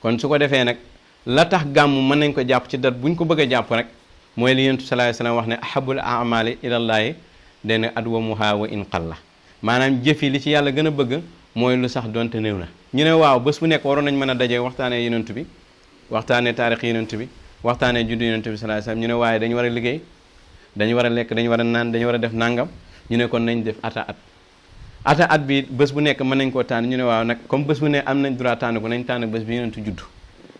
B: kon su ko defee nag la tax gàmmu mën nañ ko jàpp ci date bu ñu ko bëgg a jàpp rek mooy li yonent sallallahu alayhi wasallam wax ne ahabul amali ilallaahi dana adwamuha wa in qalla maanaam jëf yi li ci yàlla gën a bëgg mooy lu sax donte néew na ñu ne waaw bés bu nekk waroon nañ mën a dajee waxtaanee yonent bi waxtaanee taarix yonent bi waxtaanee juddu yonent bi sallallahu alayhi wasallam ñu ne waaye dañu war a liggéey dañu war a lekk dañu war a naan dañu war a def nangam ñu ne kon nañ def ata at bi bés bu nekk mën nañ koo tànn ñu ne waaw nag comme bés bu ne am nañ droit tànn ko nañ tànn bés bi yonentu juddu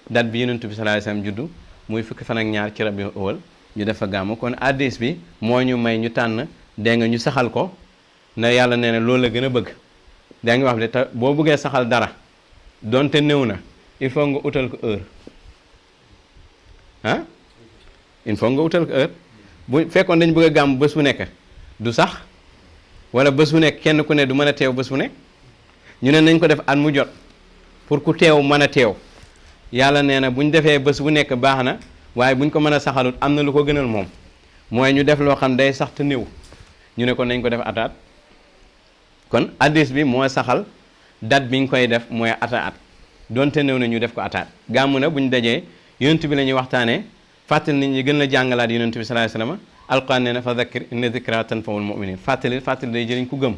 B: date bi yonentu bi sallallahu alayhi wasallam juddu muy fukki fan ak ñaar ci rabiul awwal ñu def fa gàmmu kon addis bi moo ñu may ñu tànn dégg nga ñu saxal ko ne yàlla nee na loolu la gën a bëgg daa ngi wax de te boo bëggee saxal dara donte néew na il faut nga utal ko heure il faut nga utal ko heure bu fekkoon dañ bëgg a gàmm bés bu nekk du sax wala bés bu nekk kenn ku ne du mën a teew bés bu nekk ñu ne nañ ko def at mu jot pour ku teew mën a teew yàlla nee na bu ñu defee bés bu nekk baax na waaye buñ ko mën a saxalut am na lu ko gënal moom mooy ñu def loo xam day sax te néew ñu ne kon nañ ko def ataat kon addis bi moo saxal date bi ñu koy def mooy ataat donte néew na ñu def ko ataat gàmmu na buñ dajee yonent bi la ñuy waxtaanee fàttali nit ñi gën la jàngalaat yonent bi sallallahu alayhi wasallam alquran nee na fa dhakkir inna dhikra tanfa'ul mu'minin fàttali day jëriñ ku gëm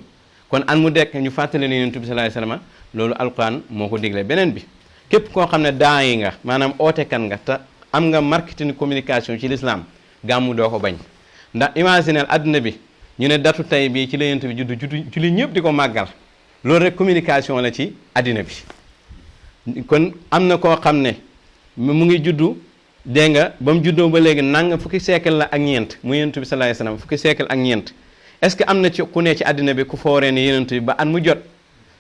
B: kon an mu dekk ñu fàttali ne yonent bi sallallahu alayhi wasallam loolu alquran moo ko digle beneen bi képp koo xam ne daa yi nga maanaam ootekan nga te am nga marketing communication ci l'islam gàmmu doo ko bañ ndax imaginel adduna bi ñu ne datu tey bii ci la yonent bi juddu ci li ñëpp di ko màggal loolu rek communication la ci addina bi kon am na koo xam ne mu ngi juddu dégg nga ba mu juddoo ba léegi nanga fukki siècle la ak ñeent mu yonent bi sallallahu alayhi wasallam fukki siècle ak ñeent est-ce que am na ci ku ne ci àddina bi ku fooree ni yonent bi ba at mu jot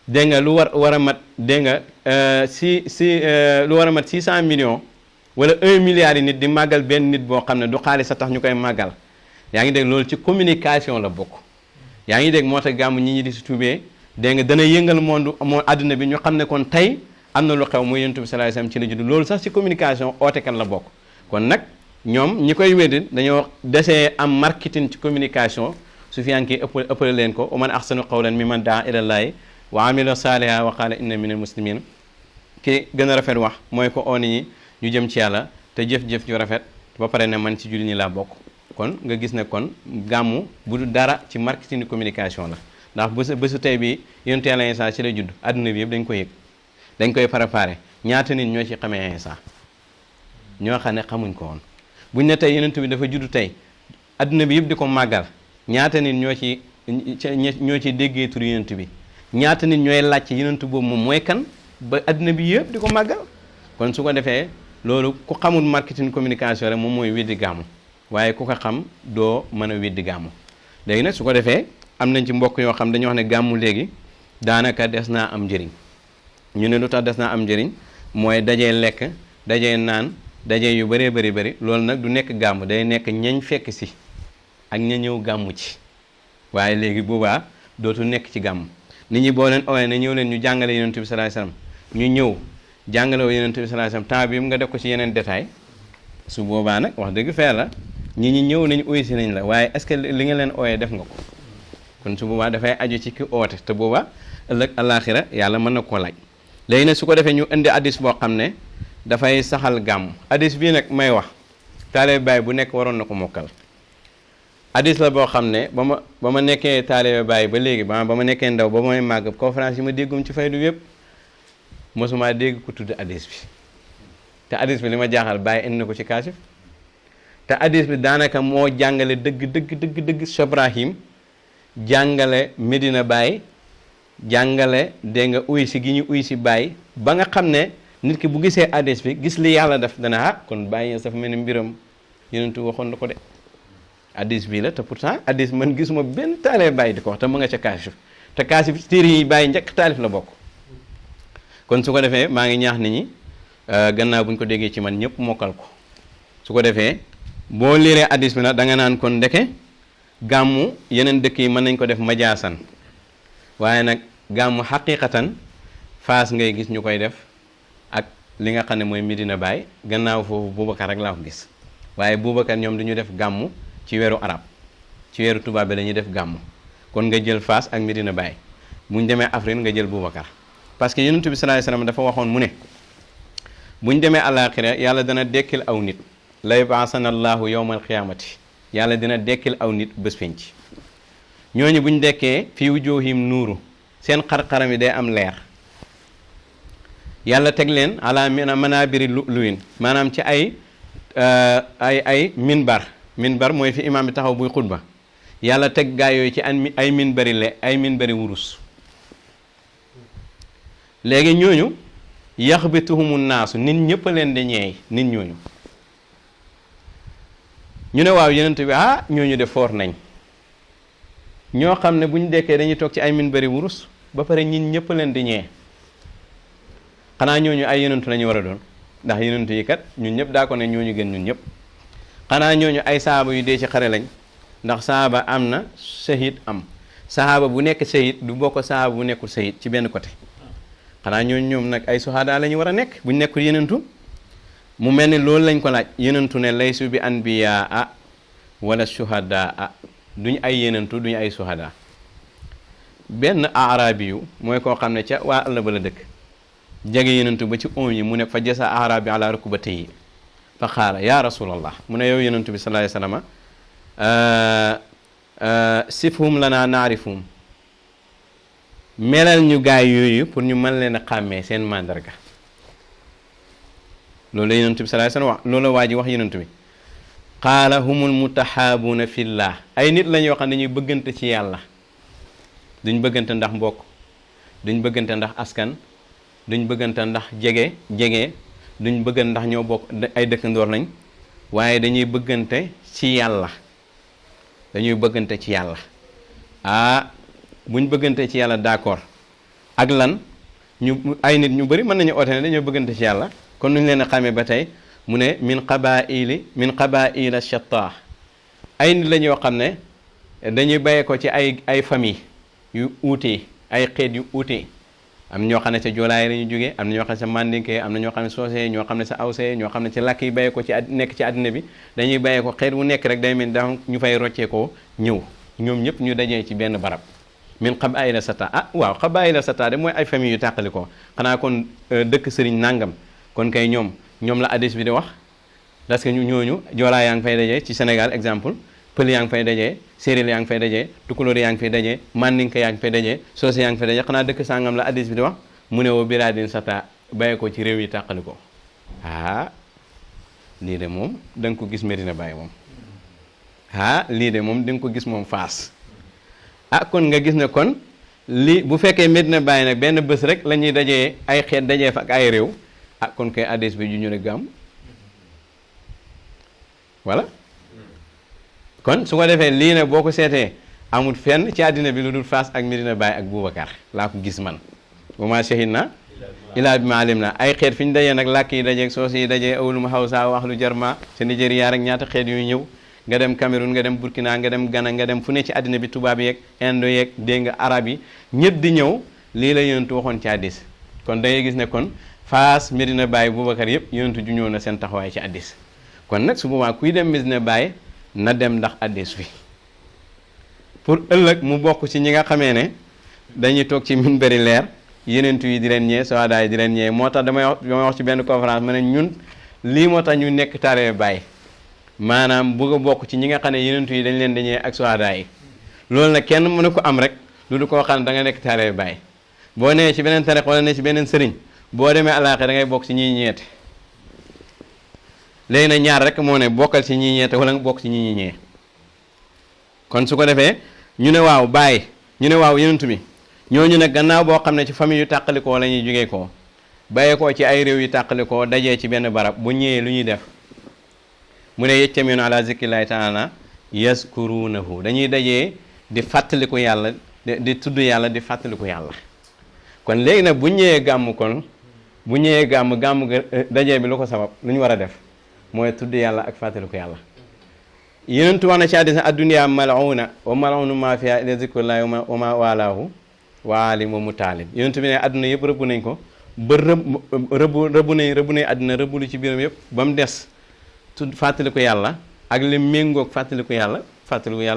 B: dégg nga lu war a mat dégg nga lu war a mat 600 millions wala 1 milliard yi nit di màggal benn nit boo xam ne du xaalis a tax ñu koy màggal yaa ngi dégg loolu ci communication la bokk yaa ngi dégg moo tax gàmmu ñi di si tuubee dégg nga dana yëngal moo àddina bi ñu xam ne kon tey am na lu xew muy yonent bi sallallahu alayhi wasallam ci la judd loolu sax ci communication ootekan la bokk kon nag ñoom ñi koy weddi dañoo desee am marketing ci communication Sufyaan ki ëppale leen ko wa man ahsanu qawlan mimman daa ilallaahi wa amila saalihan wa qaala inna minal muslimin ki gën a rafet wax mooy ko oo nit ñi ñu jëm ci yàlla te jëf-jëf ju rafet ba pare ne man ci julli ñi laa bokk kon nga gis ne kon gàmmu bu du dara ci marketing communication la ndax bésu tey bi yonent Yàlla Iisaa ci la judd adduna bi yëpp dañ ko yëg dañ koy préparé ñaata nit ñoo ci xamee Iisaa ñoo xam ne xamuñ ko woon buñ ne tey yonent bi dafa judd tey adduna bi yëpp di ko màggal ñaata nit ñoo ci déggee tur yonent bi ñaata nit ñooy laaj ci yonent boobu moom mooy kan ba adduna bi yëpp di ko màggal kon su ko defee loolu ku xamul marketing communication rek moom mooy weddi gàmmu waaye ku ko xam doo mën a weddi gàmmu léegi nag su ko defee am nañ ci mbokk yoo xam dañuy wax ne gàmmu léegi daanaka des naa am njëriñ ñu ne lu tax des naa am njëriñ mooy dajee lekk dajee naan dajee yu bëree bëri loolu nag du nekk gàmmu day nekk ñañ fekk si ak ña ñëw gàmmu ci waaye léegi boobaa dootu nekk ci gàmmu nit ñi boo leen owee ne ñëw leen ñu jàngale yonent bi sallallahu alayhi wasallam ñu ñëw jàngale woo yonent bi sallallahu alayhi wasallam temps bi nga def ko ci yeneen détail su boobaa nag wax dëgg fee la ñi ñëw nañ uy si nañ la waaye est-ce que li nga leen ooyee def nga ko kon su boobaa dafay aju ci ki oote te boobaa ëllëg àllaaxira yàlla mën na koo laaj léegi nag su ko defee ñu indi addis boo xam ne dafay saxal gàmm addis bii nag may wax taalibe Baay bu nekk waroon na ko mokkal addis la boo xam ne ba ma nekkee taalibe Baay ba léegi ba ma nekkee ndaw ba may màgg conférence yi ma déggum ci faydu yëpp mosuma dégg ko tudd addis bi te addis bi li ma jaaxal Baay indi na ko ci kaasif te addis bi daanaka moo jàngale dëgg Cheikh Ibrahim jàngale Medina Baay jàngale dégg nga uy si gi ñu uy si Baay ba nga xam ne nit ki bu gisee addis bi gis li yàlla def dana kon Baay Ñas dafa mel ni mbiram yonentu waxoon na ko de addis bii la te pourtant addis man gisuma benn taalee Baay di ko wax te mu nga ca kaasif te kaasif téere yi Baay njëkk taalif la bokk kon su ko defee maa ngi ñaax nit ñi gannaaw bu ñu ko déggee ci man ñëpp mokkal ko su ko defee boo liiree addis bi nag da nga naan kon ndeke gàmmu yeneen dëkk yi mën nañ ko def majaasan waaye nag gàmmu xaqiqatan Faas ngay gis ñu koy def ak li nga xam ne mooy Medina Baay gannaaw foofu Boubacar rek laa ko gis waaye Boubacar ñoom dañu def gàmmu ci weeru arab ci weeru tubaab bi dañuy def gàmmu kon nga jël Faas ak Medina Baay bu ñu demee Afrique nga jël Boubacar parce que yonent bi sallallahu alayhi wasallam dafa waxoon mu ne bu ñu demee àllaaxira yàlla dana dekkil aw nit la yab'asana allahu yawmal qiyaamati yàlla dina dekkil aw nit bés penc ñooñu bu ñu dekkee fii wujuuhim nuuru seen xar-xaram yi day am leer yàlla teg leen ala manaabiri lu'lu'in maanaam ci ay minbar mooy fi imaam bi taxaw buy xutba yàlla teg gaa yooyu ci ay minbari wurus léegi ñooñu yaxbituhumu naasu nit ñëpp a leen di ñeey nit ñooñu ñu ne waaw yonent bi ñooñu de foor nañ ñoo xam ne bu ñu dekkee dañuy toog ci ay minbari wurus ba pare ñin ñëpp leen di ñee xanaa ñooñu ay yonentu lañu war a doon ndax yonentu yi kat ñun ñëpp daa ko ne ñooñu gën ñun ñëpp xanaa ñooñu ay sahaaba yu dee ci xare lañ ndax sahaaba am na shahid am sahaaba bu nekk shahid du bokk sahaaba bu nekkul shahid ci benn côté xanaa ñooñu ñoom nag ay suhaada la ñu war a nekk bu ñu nekkul yonentu mu mel ni loolu lañ ko laaj yenentu ne laysu bi anbiyaa wala shuhadaa duñ ay yenentu duñ ay shuhadaa. benn arabi yu mooy koo xam ne ca waa àll ba la dëkk jege yenentu ba ci oom yi mu ne fa jasa arabi ala rukbatayhi fa qaala ya rasulallah mu ne yow yenentu bi sallallahu alayhi wasallam sifhum lana naarifhum melal ñu gaay yooyu pour ñu mën leen a xàmmee seen mandarga. loolu la yenentu bi sallallahu alayhi wasallam wax loolu la waa ji wax yenentu bi qaala humul mutahaabuna fillah ay nit lañ yoo xam ne ñuy bëggante ci yàlla. duñ bëggante ndax mbokk duñ bëggante ndax askan duñ bëggante ndax jege duñ bëggante ndax ñoo bokk ay dëkkandoor lañ waaye dañuy bëggante ci yàlla buñ bëggante ci yàlla d'accord ak lan ay nit ñu bari mën nañu oote ne dañoo bëggante ci yàlla kon nuñ leen a xamee ba tey mu ne min qabaila shatta ay nit la ñoo xam ne dañuy bayee ko ci ay famille yu uute ay xeet yu uute am na ñoo xam ne sa joolaay la ñu jógee am na ñoo xam ne sa mandinke am na ñoo xam ne soosee ñoo xam ne sa awsee ñoo xam ne ci làkk yi bàyyee ko ci nekk ci àddina bi dañuy bàyyee ko xeet wu nekk rek day mel da ñu fay roccee ko ñëw ñoom ñëpp ñu dajee ci benn barab min qabaa'ila shatta waaw qabaa'ila shatta de mooy ay famille yu tàqali ko xanaa kon dëkk sëriñ nangam kon kay ñoom la hadis bi di wax parce que ñooñu joolaay yaa ngi fay dajee ci Sénégal exemple pël yaa ngi fay dajee séeréer yaa ngi fay dajee tukulóor yaa ngi fay dajee mandinka yaa ngi fay dajee soose yaa ngi fay dajee xanaa dëkk sàngam la addis bi di wax mu ne woo bilaadin sata bàyyi ko ci réew yi tàqali ko lii de moom da nga ko gis Medina Baye moom lii de moom da nga ko gis moom Faas kon nga gis ne kon lii bu fekkee Medina Baye nag benn bés rek la ñuy dajee ay xeet dajee fa ak ay réew kon koy addis bi ju ñu ne gàmm voilà kon su ko defee lii nag boo ko seetee amul fenn ci àddina bi lu dul Faas ak Medina Baye ak Boubacar laa ko gis man wa ma shahidna illa bima alimna ay xeet fi ñu dajee nag làkk yi dajeeg soos yi dajee awlum Hawsa wax lu jarma ca Nigéria rek ñaata xeet yu ñëw nga dem Cameroun nga dem Burkina nga dem Ghana nga dem fu ne ci àddina bi tubaab yeeg indo yeeg dégg nga arab yi ñëpp di ñëw lii la yonentu waxoon ci hadiis kon da ngay gis ne kon Faas Medina Baye Boubacar yëpp yonentu ju ñëw na seen taxawaay ci hadiis kon nag su boobaa kuy dem Medina Baye na dem ndax hadiis fi pour ëllëg mu bokk ci ñi nga xamee ne dañuy toog ci minbari leer yenentu yi di leen ñee sahaada yi di leen ñee moo tax damay wax ci benn conférence ma ne ñun lii moo tax ñu nekk taalibe Baay maanaam bëgg a bokk ci ñi nga xam ne yenentu yi dañ leen di ñee ak sahaada yi loolu nag kenn mënu ko am rek lu du koo xam ne da nga nekk taalibe Baay boo nee ci beneen tariq wala nee ci beneen sëriñ boo demee alaaxira da ngay bokk ci ñi ñeete léegi nag ñaar rek moo ne bokkal ci ñi ñeete wala nga bokk ci ñi ñee kon su ko defee ñu ne waaw Baay ñu ne waaw yenentu bi ñooñu nag gannaaw boo xam ne ci famille yu tàqalikoo la ñuy jógee koo bàyyee koo ci ay réew yu tàqalikoo dajee ci benn barab bu ñëwee lu ñuy def mu ne yajtamiuna ala zikrillahi taala yazkurunahu dañuy dajee di fàttaliku yàlla di tudd yàlla di fàttaliku yàlla kon léegi nag bu ñëwee gàmm kon bu ñëwee gàmm dajee bi lu ko sabab lu ñu war a def mooy tudd yàlla ak fàttaliku yàlla yenentu wax na ci hadiis ad-dunya mal'una wa mal'unu ma fiha illa zikrullahi wa ma walaahu waalim wa mutaalim yonent bi ne àdduna yëpp rëbb nañ ko ba rëbb nañ àdduna rëbb lu ci biiram yëpp ba mu des fàttaliku yàlla ak li méngoog fàttaliku yàlla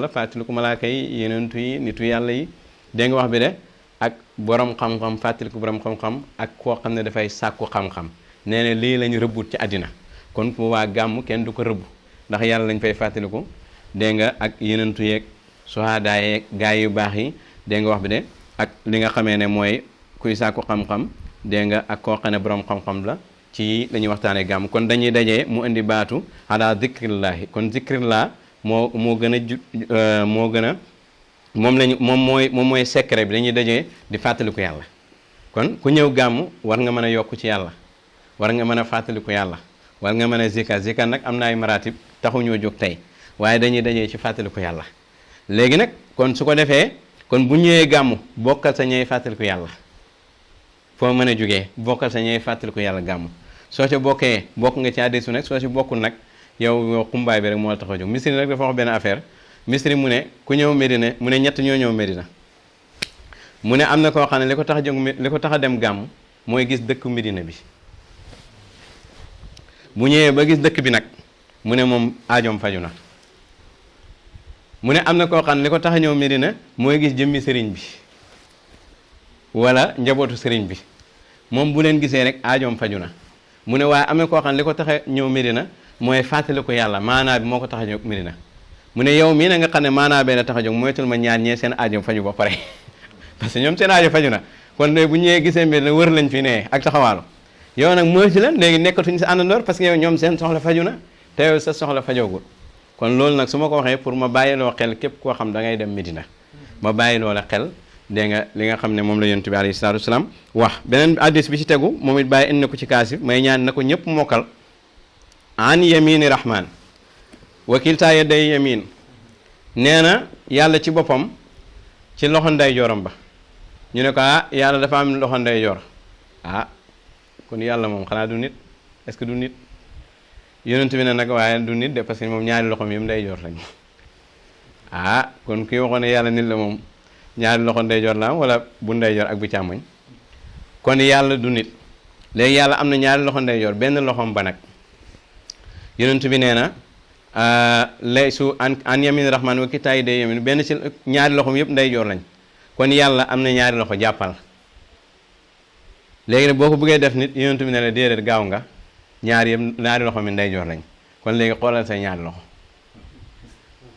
B: fàttaliku malaaka yi yenentu yi nitu yàlla yi dégg nga wax bi de ak borom xam-xam fàttaliku borom xam-xam ak koo xam ne dafay sàkku xam-xam nee na lii lañ rëbbut ci àddina kon bu waa gàmm kenn du ko rëbb ndax yàlla lañ fay fàttaliku dégg nga ak yenentu yeeg suhaada yeeg gaay yu baax yi dégg nga wax bi de ak li nga xamee ne mooy kuy sàkku xam-xam dégg nga ak koo xam ne borom xam-xam la ci la ñuy waxtaanee gàmm kon dañuy dajee mu indi baatu ala zikrillahi kon zikrillah moo gën a moo gën a moom mooy secret bi dañuy dajee di fàttaliku yàlla kon ku ñëw gàmm war nga mën a yokk ci yàlla war nga mën a fàttaliku yàlla war nga mën a zikar nag am na ay maratib taxuñoo jóg tey waaye dañuy dajee ci fàttaliku yàlla léegi nag kon su ko defee kon bu ñëwee gàmmu bokkal sa ñey fàttaliku yàlla foo mën a jógee bokkal sa ñey fàttaliku yàlla gàmmu soo ca bokkee bokk nga ci hadiis nag soo ci bokkul nag yow xumbaay bi rek moo la tax a jóg misri nag dafa wax benn affaire misri mu ne ku ñëw Medina mu ne ñett ñoo ñëw Medina mu ne am na koo xam ne li ko tax a jóg li ko tax a dem gàmm mooy gis dëkku Medina bi bu ñëwee ba gis dëkk bi nag mu ne moom aajoom faju na mu ne am na koo xam ne li ko tax a ñëw Medina mooy gis jëmmi sëriñ bi wala njabootu sëriñ bi moom bu leen gisee rek aajoom faju na mu ne waaye am na koo xam ne li ko tax a ñëw Medina mooy fàttali ko yàlla maanaa bi moo ko tax a ñëw Medina mu ne yow mii na nga xam ne maanaa bee la tax a jóg moytul ma ñaar ñee seen aajoom faju ba pare parce que ñoom seen aajo faju na kon bu ñëwee gisee Medina wër lañ fi ne ak taxawaalu yow nag moytu leen léegi nekkatuñ sa àndandoor parce que yow ñoom seen soxla faju na te yow sa soxla fajoogul kon loolu nag su ma ko waxee pour ma bàyyiloo xel képp koo xam da ngay dem Medina ma bàyyiloo la xel dégg nga li nga xam ne moom la yonent bi alayhi salaatu wasalaam wax beneen hadis bi ci tegu moom it bàyyi indi na ko ci kaas bi may ñaan na ko ñëpp mokkal an yamini rahman wakiltaa yaday yamin nee na yàlla ci boppam ci loxo ndeyjooram ba ñu ne ko yàlla dafa am loxo ndeyjoor kon yàlla moom xanaa du nit est-ce que du nit yonent bi ne nag waaye du nit de parce que moom ñaari loxoom yëpp ndeyjoor lañ kon kii waxoon ne yàlla nit la moom ñaari loxo ndeyjoor la am wala bu ndeyjoor ak bu càmmoñ kon yàlla du nit léegi yàlla am na ñaari loxo ndeyjoor benn loxoom ba nag yonent bi nee na lay su an yamin rahman wa kitaayi day yamin benn ci ñaari loxoom yëpp ndeyjoor lañ kon yàlla am na ñaari loxo jàppal léegi nag boo ko bëggee def nit yonent bi ne la déedéet gaaw nga ñaari loxo mi ndeyjoor lañ kon léegi xoolal say ñaari loxo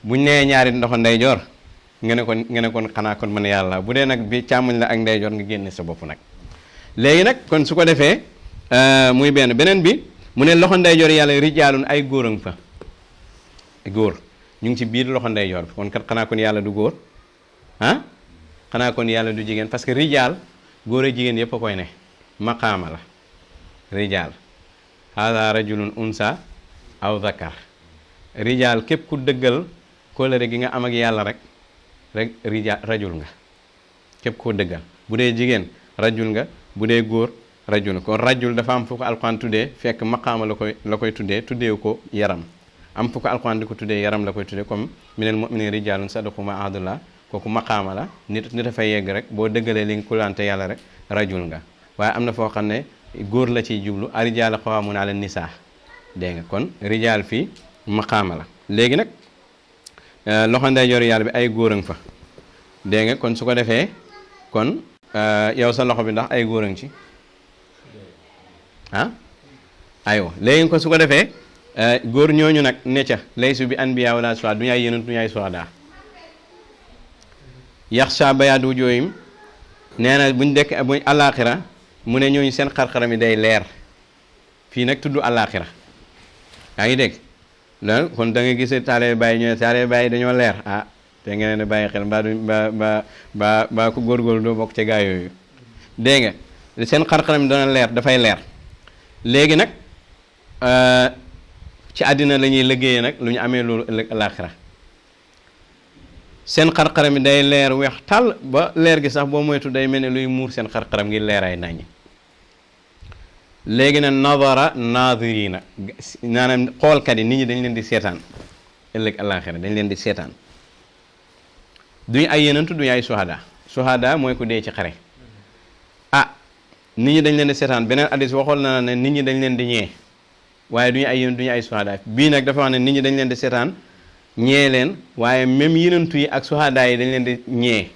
B: buñ nee ñaari loxo ndeyjoor nga ne kon xanaa kon mën yàlla bu dee nag bi càmmoñ la ak ndeyjoor nga génne sa bopp nag léegi nag kon su ko defee muy beneen bi mu ne loxo ndeyjoor yàlla rijaalun ay góor a nga fa góor ñu ngi ci biir loxo ndeyjoor bi kon kat xanaa kon yàlla du góor xanaa kon yàlla du jigéen parce que rijaal góor ak jigéen yëpp a koy ne maqaama la rijaal hada rajulun unsa aw zakar rijaal képp ku dëggal kóllëre gi nga am ak yàlla rek rijaal rajul nga képp koo dëggal bu dee jigéen rajul nga bu dee góor rajul nga kon rajul dafa am fu ko alxuraan tuddee fekk maqaama la koy tuddee ko yaram am fu ko alxuraan di ko tuddee yaram la koy tuddee comme minal mu'miniina rijaalun sadaqu ma ahadullah kooku maqaama la nit dafay yegg rek boo dëggalee li nga kulante yàlla rek rajul nga waaye am na foo xam ne góor la ciy jublu arijaal qawwaamuuna ala nisaa dégg nga kon rijaal fii maqaama la léegi nag loxo ndeyjoor yàlla bi ay góor a nga fa dégg nga kon su ko defee kon yow sa loxo bi ndax ay góor a nga ci aywa léegi kon su ko defee góor ñooñu nag ne ca laysu bi anbiyaa wala suhadaa du ñu ay yonent du ñu ay suhadaa yaxsha bayaadu wujuuhim nee na buñ àllaaxira mu ne ñooñu seen xar-xaram yi day leer fii nag tudd àllaaxira yaa ngi dégg loolu kon da nga gis taale bàyyi ñooy taale bàyyi dañoo leer te ngeen ne bàyyi xel mbaa du ba ko góorgóorlu doo bokk ca gaa yooyu dégg nga seen xar-xaram yi dana leer dafay leer léegi nag ci àddina la ñuy liggéeyee nag lu ñu amee loolu ëllëg àllaaxira seen xar-xaram yi day leer weex tàll ba leer gi sax boo moytu day mel ne luy muur seen xar-xaram ngi leeraay naññi léegi nag nadara naadiriina maanaam xoolkat yi nit ñi dañ leen di seetaan ëllëg àllaaxira dañ leen di seetaan duñu ay yenentu duñu ay suhada mooy ku dee ci xare nit ñi dañ leen di seetaan beneen hadiis waxoon na ne nit ñi dañ leen di ñee waaye duñu ay yenentu duñu ay suhada bii nag dafa wax ne nit ñi dañ leen di seetaan ñee leen waaye même yenentu yi ak suhada yi dañ leen di ñee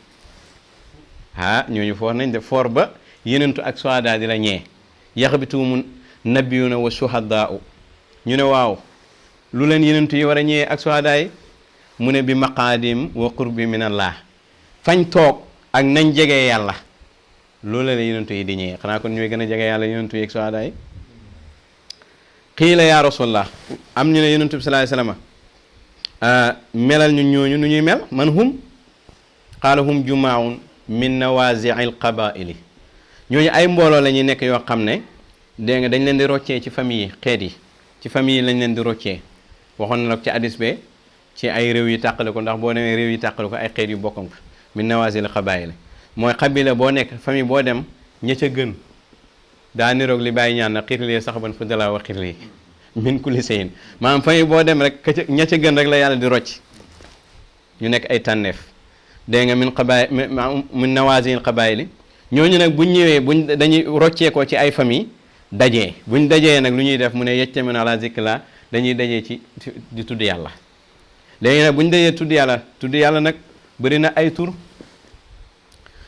B: ñooñu foor nañ de foor ba yenentu ak suhada di la ñee yaxbituhumu nabiyuuna wa suhadaau ñu ne waaw lu leen yenentu yi war a ñëwee ak suhada yi mu ne bi maqaadim wa qurbi min allah fañ toog ak nañ jegee yàlla loolu la yenentu yi di ñëwee xanaa kon ñooy gën a jege yàlla yenentu yi ak suhada yi qiila ya rasulallah am ñu ne yenentu bi sallallahu alayhi wasallam melal ñu ñooñu nu ñuy mel man hum qaala hum jumaaun min nawazi'il qabaili ñooñu ay mbooloo la ñuy nekk yoo xam ne dégg nga dañ leen di roccee ci famille yi xeet yi ci famille yi lañ leen di roccee waxoon na nag ci hadis be ci ay réew yi tàqale ko ndax boo demee réew yi tàqale ko ay xeet yu bokkam fa min nawazil qabail mooy xabila boo nekk famille boo dem ña ca gën daa niroog li bàyyi ñaan na xirlee sax ban fu dalaa wa xirlee min kulli sayin maanaam famille boo dem rek ña ca gën rek la yàlla di rocc ñu nekk ay tànneef dégg nga min nawazil qabail ñooñu nag buñ ñëwee dañuy rocceekoo ci ay famille dajee buñ dajee nag lu ñuy def mu ne yajtami'una ala zikrillah dañuy dajee ci di tudd yàlla. léegi nag buñ dajee tudd yàlla nag bëri na ay tur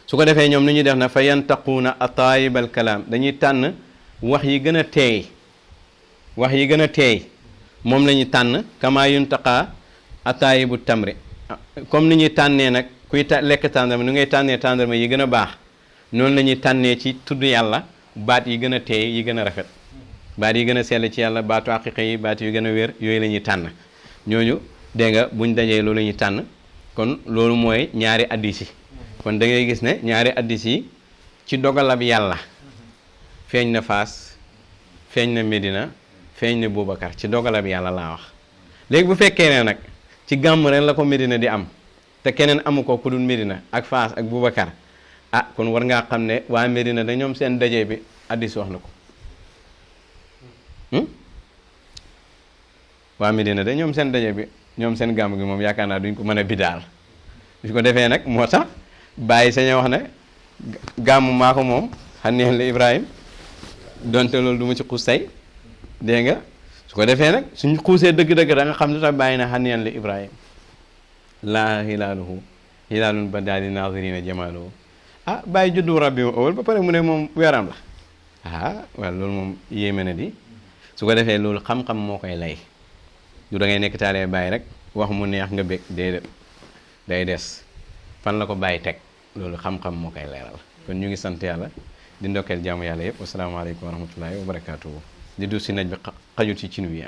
B: su ko defee ñoom lu ñuy def nag fa yantaquuna ataayibal kalaam dañuy tànn wax yi gën a teey moom la ñuy tànn kama yuntaqaa ataayibu tamri comme ni ñuy tànnee nag kuy lekk tàndarma nu ngay tànnee tàndarma yi gën a baax noonu la ñuy tànnee ci tudd yàlla baat yi gën a teey yi gën a rafet baat yi gën a sell ci yàlla baatu aqiqa yi baat yu gën a wér yooyu la ñuy tànn ñooñu dégg nga buñ dajee loolu la ñuy tànn kon loolu mooy ñaari addis yi kon da ngay gis ne ñaari addis yi ci dogalab yàlla feeñ na Faas feeñ na Medina feeñ na Boubacar ci dogalab yàlla laa wax léegi bu fekkee ne nag ci gàmm ren la ko Medina di am te keneen amu ko ku dul Medina ak Faas ak Boubacar kon war ngaa xam ne waa Medina da ñoom seen daje bi addis wax na ko waa Medina da ñoom seen daje bi ñoom seen gàmm gi moom yaakaar naa duñ ko mën a bidaal su ko defee nag moo tax bàyyi sañ wax ne gàmm maa ko moom xanneen la Ibrahim donte loolu du ma ci xuus tey dégg nga su ko defee nag suñ xuusee dëgg-dëgg da nga xam ne tax bàyyi na xanneen la Ibrahim laa hilaaluhu hilaalun ba daal di naazirina jamaaluhu bàyyi juddu rabbi awal ba pare mu ne moom weeram la waaw loolu moom yéeme na di su ko defee loolu xam-xam moo koy lay du da ngay nekk taalee bàyyi rek wax mu neex nga bég déedéet day des fan la ko bàyyi teg loolu xam-xam moo koy leeral kon ñu ngi sant yàlla di ndokkeel jaamu yàlla yëpp wasalaamaaleykum wa rahmatullahi wa barakaatuhu di du si naj bi xajut ci cin wi